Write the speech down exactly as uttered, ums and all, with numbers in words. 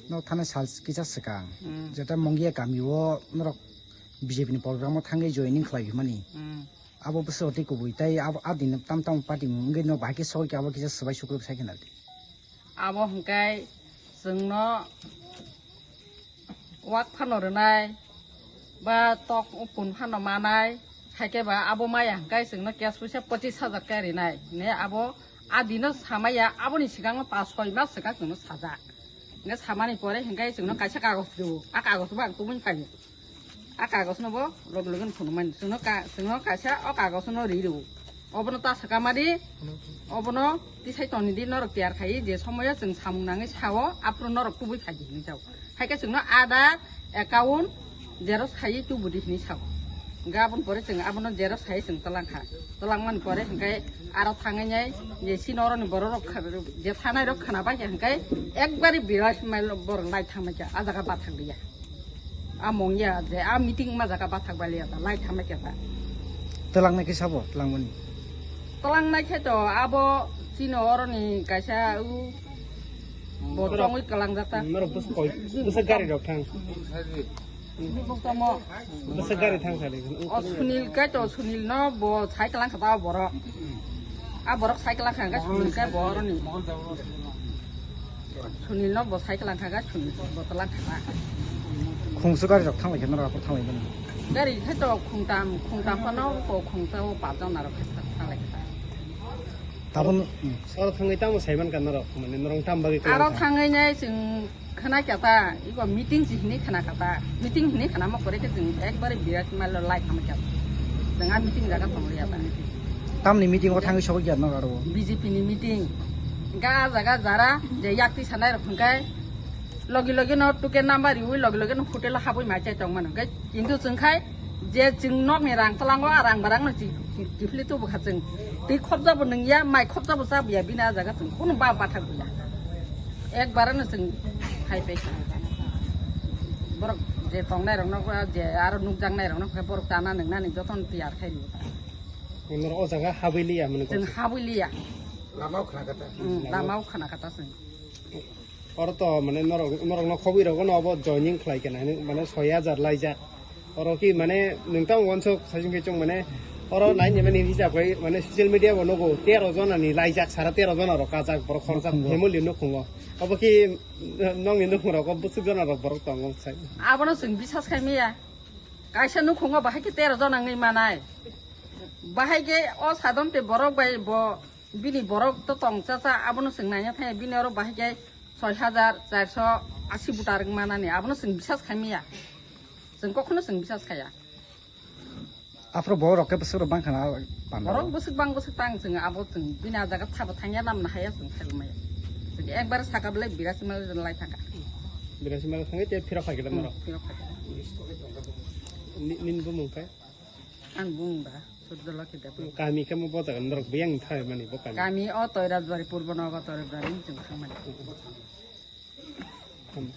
No thani sal kisa swkang, hmm, jeta Mongia kami o norok B J P ni program o thangwi joining khlai mani. Hmm. Abo bwswk tei kubui tei abo a din tam tam party wngwi no bahai khe soi khe abo kisa swbai sukruk sai khe nadi. Abo hwnkhe chwngno wak phano rwnai, ba tok upun phano manai, haikhe ba abo maya hwnkhe chwngno cash puisa pochis hajar khe rinai. Hwnwi abo a dino samaya, aboni swkango pas soi mas swkang chwngno sajak. Hwnkhe samani pore hwnkhe chwngno kaisa kagoj rwo, a kagoj bo ang tubui phaio. A kagosno bo log loge phunukmani. Chwngno ka-, chwngno kaisa o kagosno ri rwo. Obono ta swkama di, obono tisai toni di norok tiyar khai, je somoyo chwng samung nangwi sao, aphuru norok tubui phai di hinwi sao. Haikhe chwngno Aadhaar, account, xerox khai tubu di hinwi sao. Hwnkhe aboni pore chwng abono xerox khai chwng twlang kha. Twlangmani pore hwnkhe aro thangwi nai je chini oroni borok rok kha-, je thanai rok khna bai khe hwnkhe ekbari birat mail borok lai thangmai kha, a jaga bathang liya. A mongya je a meeting ma jaga bathak baliya ta lai thamai khe ta. Twlangnai khe sabo twlangmani. Twlangnai khe to abo chini oroni kaisa u bo tongwi kwlangjak ta. Norok bwsa koi, bwsa gari rok thang. Bwsa gari thang sadi. O Sunil kai to Sunil no bo sai kwlang kha ta borok. A borok cycle kha hwnkhe Sunil khe bo oroni. Sunil no bo cycle kha hwnkhe Sunil bo tola kha. Khungsu gari rok thanglai khe norok aphuru thanglai mani. Gari khe to khungtam, khungtam phano ko khungsa o pajak narok khe thanglai khe. Tabun oro thangwi tamo saiman ka norok, mane norok tam bagwi aro kwlang kha? Thangwi nai chwng Khna kya ta, iko meeting si hini khna kata. Meeting hini khna ma kore khe chwng ekbare birat mal lai khama kya. Chwng a meeting jaga tong liya ta. Tamni meeting o thangwi sogwi kya no aro? B J P ni meeting. Ga jaga jara je yakti sanai rok hwnkhe logi logi no tuke number riwi logi logi no hotel habwi ma chai tong mano. Hwnkhe kintu chwng khai je chwng nokni rang twlango a rang barang no chi-, chi-, chifli tubu kha chwng. Twi khopjabo nwngya, mai khopjabo chabuya bini a jaga chwng kunu ba bathak buya. Ekbare no chwng khai pai kha. Borok je tongnai rokno je aro nukjaknai rokno khe borok chana nwngnani jotono tiyar khai rwo. Norok o jaga habwi liya mani. Chwng habwi liya. Lama o khna kata. Hmm, lama o khna kata chwng. Oro to mane norok, norokno khobwi rokno obo joining khlai kena hinwi mane soi hajar laijak. Oro ki mane nwng tamo uansuk saichung saichung mane oro nai ni mani hisab khai mane social media bo nugo tero jona ni laijak sara tero jona rok kajak borok khoroksa family nukhungo. Obo ki nokni nukhung rok bwswk jona rok borok tongo sai. Abono chwng bisas khai maya. Kaisa nukhungo bahai khe tero jona wngwi manai. Bahai khe o sadon te borok bai bo Bini borok to tong cha cha, abono chwng naina thangya, bini oro bahai khe soi hajar charso asi buta rwk manani, abono chwng bisas khai maya. Chwng kokhono chwng bisas khaya. Aphuru borok rok khe bwswk rok bang khana panda. Borok bwswk bang bwswk tang chwng abo chwng bini a jaga thabo thangya namna haya chwng khai maya. Chwng ekbar saka belai birasi mal lai thangkha. Birasi mal thangwi te phirok khai khe Hmm, maro. Phirok khai khe. Ni, nini bumung khe? Ang bumung da. Surjolaki Debbarma. Kami khe mo bo jaga norok biyang thai mani bo kami. Kami o Toirajbari, Purbo Nogo Toirajbari ni chwng thangmani. Hmm.